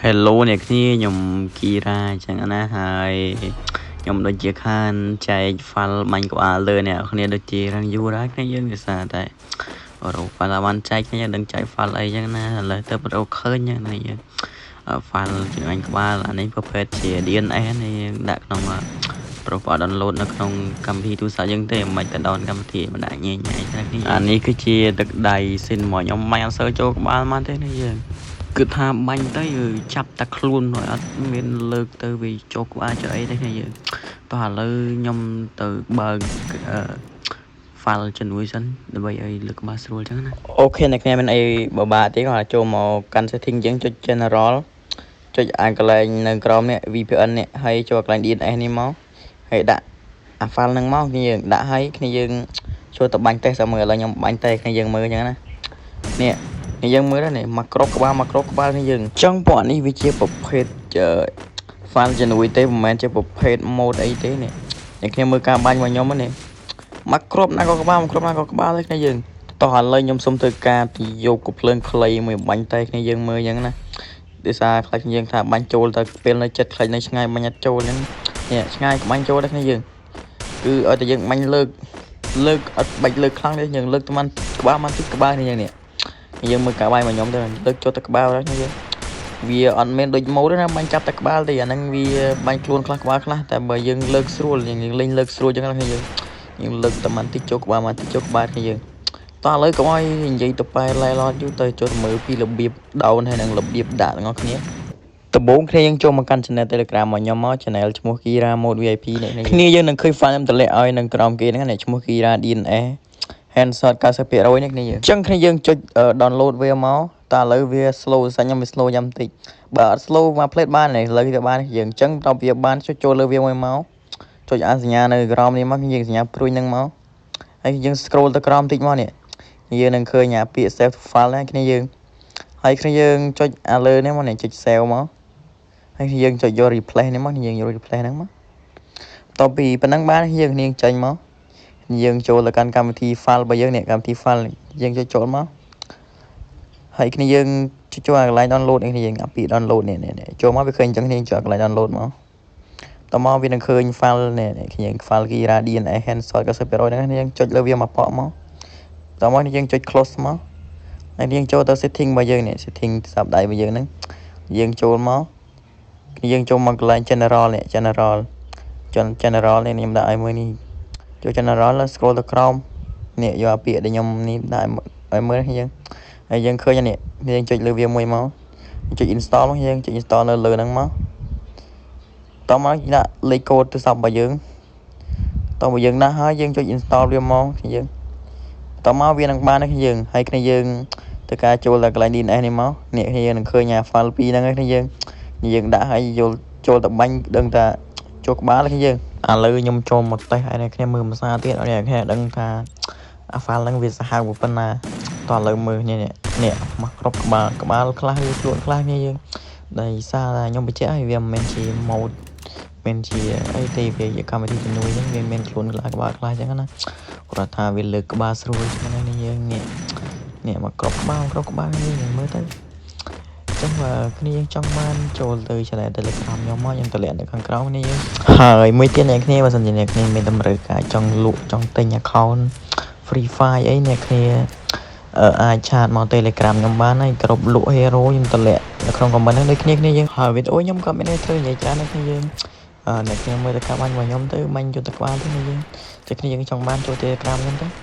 Hello អ្នកគ្នាខ្ញុំគីរ៉ាអញ្ចឹងណាហើយខ្ញុំដូចជាខានចែក file បាញ់ក្បាលលើអ្នកគ្នាដូចជារាងយូរហើយគ្នាយើងដោយសារតែរក file បានចែកគ្នាដឹងចែក file អីចឹងណាឥឡូវទៅរកឃើញចឹងណាយើង file ជាបាញ់ក្បាលអានេះប្រភេទជា DNS នេះយើងដាក់ក្នុងប្រុសបើ download នៅក្នុងកម្មវិធីទូរស័ព្ទយើងទេមិនទៅ down កម្មវិធីមិនដាក់ញ៉ៃញ៉ៃតែនេះអានេះគឺជាទឹកដៃស៊ីនមកខ្ញុំបាញ់អត់សូវចូលក្បាលមកទេនេះយើងគឺថាបាញ់ទៅចាប់តែខ្លួនហើយអត់មានលើកទៅវាចូលក្បាលចុះអីទេគ្នាយើងតោះឥឡូវខ្ញុំទៅបើកអឺ file ជំនួយសិនដើម្បីឲ្យលើកក្បាលស្រួលអញ្ចឹងណាOK អ្នកគ្នាមានអីបបាក់ទេគាត់ចូលមកកាន់ setting យើងចុច general ចុចអាកន្លែងនៅក្រោមនេះ VPN នេះហើយចូលកន្លែង DNS នេះមកហើយដាក់អា file ហ្នឹងមកគ្នាយើងដាក់ឲ្យគ្នាយើងចូលទៅបាញ់តេស្តមើលឥឡូវខ្ញុំបាញ់តេស្តគ្នាយើងមើលអញ្ចឹងណានេះនេះយើងមើលនេះមកក្របក្បាលមកក្របក្បាលនេះយើងចង់ពួកនេះវាជាប្រភេទ file ជំនួយទេមិនមែនជាប្រភេទ mod អីទេនេះអ្នកគ្នាមើលការបាញ់របស់ខ្ញុំនេះមកក្របណាក៏ក្បាលមកក្របណាក៏ក្បាលទេគ្នាយើងតោះឥឡូវខ្ញុំសុំធ្វើការទីយកកំភ្លើងខ្លីមួយបាញ់តែគ្នាយើងមើលអញ្ចឹងណាដោយសារខ្លាចយើងថាបាញ់ចូលទៅពេលនៅចិត្តខ្លាចនៅឆ្ងាយបាញ់អត់ចូលអញ្ចឹងនេះឆ្ងាយក៏បាញ់ចូលដែរគ្នាយើងគឺឲ្យតែយើងបាញ់លើកលើកអត់បាច់លើកខ្លាំងទេយើងលើកទៅបានក្បាលបានតិចក្បាលនេះយើងនេះយើងមើលការបាញ់របស់ខ្ញុំទៅលើកចូលទៅក្បាលហើយគ្នាយើងវាអត់មានដូចម៉ូតទេណាបាញ់ចាប់តែក្បាលទេអាហ្នឹងវាបាញ់ខ្លួនខ្លះក្បាលខ្លះតែបើយើងលើកស្រួលយើងលេងលើកស្រួលអញ្ចឹងណាយើងយើងលើកតែបានតិចចូលក្បាលបានតិចចូលក្បាលគ្នាយើងតោះឥឡូវកុំឲ្យនិយាយទៅប៉ែឡែឡតយូរទៅចូលទៅមើលពីរបៀប down ហើយនិងរបៀបដាក់ទាំងអស់គ្នាដំបូងគ្នាយើងចូលមកកាន់ channel Telegram របស់ខ្ញុំមក channel ឈ្មោះ Kira Mode VIP នេះគ្នាយើងនឹងឃើញ file ខ្ញុំតម្លាក់ឲ្យនៅក្រោមគេហ្នឹងណាឈ្មោះ Kira DNS Headshot 90%នេះគ្នាយើងអញ្ចឹងគ្នាយើងចុច download វាមកតើឥឡូវវា slow សាច់ខ្ញុំវា slow ញ៉ាំតិចបើអត់ slow មក plate បានឥឡូវវាបានយើងអញ្ចឹងតើវាបានចុចចូលលើវាមួយមកចុចអាសញ្ញានៅក្រោមនេះមកយើងសញ្ញាព្រួយនឹងមកហើយយើង scroll ទៅក្រោមតិចមកនេះយើងនឹងឃើញអាពាក្យ save to file ណាគ្នាយើងហើយគ្នាយើងចុចអាលើនេះមកនេះចុច save មកហើយយើងចុចយក replace នេះមកយើងយក replace ហ្នឹងមកបន្ទាប់ពីប៉ុណ្ណឹងបានយើងនាងចេញមកយើងចូលទៅកាន់កម្មវិធី file របស់យើងនេះកម្មវិធី file យើងចុចចូលមកហើយគ្នាយើងចុចចូលអាកន្លែង download នេះគ្នាយើងអាពាក្យ download នេះនេះចូលមកវាឃើញអញ្ចឹងគ្នាចុចកន្លែង download មកតមកវានឹងឃើញ file នេះគ្នា file Kira DNS Headshot 90%ហ្នឹងគ្នាយើងចុចលើវាមកប៉ក់មកតមកយើងចុច close មកហើយយើងចូលទៅ setting របស់យើងនេះ setting ទូរស័ព្ទដៃរបស់យើងហ្នឹងយើងចូលមកយើងចូលមកកន្លែង general នេះ general general នេះខ្ញុំដាក់ឲ្យមួយនេះចូល general scroll ទៅក្រោមនេះយកអាពាក្យដែលខ្ញុំនេះដាក់ឲ្យមើលយើងហើយយើងឃើញនេះយើងចុចលើវាមួយមកចុច install មកយើងចុច install នៅលើហ្នឹងមកតមកដាក់លេខកូដទូរស័ព្ទរបស់យើងតមកយើងដាក់ហើយយើងចុច install វាមកយើងតមកវានឹងបាននេះយើងហើយគ្នាយើងធ្វើការចូលដល់កន្លែង DNS នេះមកនេះគ្នាយើងនឹងឃើញអា file 2ហ្នឹងគ្នាយើងយើងដាក់ហើយយល់ចូលទៅបាញ់ដឹងថាចូលក្បាលគ្នាយើងឥឡូវខ្ញុំចូលមកតេស្តឲ្យអ្នកគ្នាមើលភាសាទៀតឲ្យអ្នកគ្នាដឹងថាអា file ហ្នឹងវាសាហាវប៉ុណ្ណាតោះឥឡូវមើលនេះនេះមកគ្រប់ក្បាលក្បាលខ្លះវាខ្លួនខ្លះគ្នាយើងដោយសារតែខ្ញុំបញ្ជាក់ឲ្យវាមិនមែនជា mod មិនជាអីទេវាជាកម្មវិធីជំនួយហ្នឹងវាមានខ្លួនខ្លះក្បាលខ្លះអញ្ចឹងណាគាត់ថាវាលើកក្បាលស្រួលជាងនេះយើងនេះនេះមកគ្រប់ក្បាលគ្រប់ក្បាលនេះយើងមើលទៅចឹងបើគ្នាយើងចង់បានចូលទៅ channel Telegram ខ្ញុំមកខ្ញុំតម្លាក់នៅខាងក្រោមនេះយើងហើយមួយទៀតអ្នកគ្នាបើសិនជាអ្នកគ្នាមានតម្រូវការចង់លក់ចង់ទិញ account Free Fire អីអ្នកគ្នាអាច chat មក Telegram ខ្ញុំបានហើយគ្រប់លក់ hero ខ្ញុំតម្លាក់នៅក្នុង comment ហ្នឹងដូចគ្នាគ្នាយើងហើយវីដេអូខ្ញុំក៏មានត្រូវនិយាយច្រើនដែរគ្នាយើងអឺអ្នកគ្នាមើលទៅការបាញ់របស់ខ្ញុំទៅបាញ់យកទៅក្បាលទៅគ្នាយើងតែគ្នាយើងចង់បានចូល Telegram ខ្ញុំទៅ។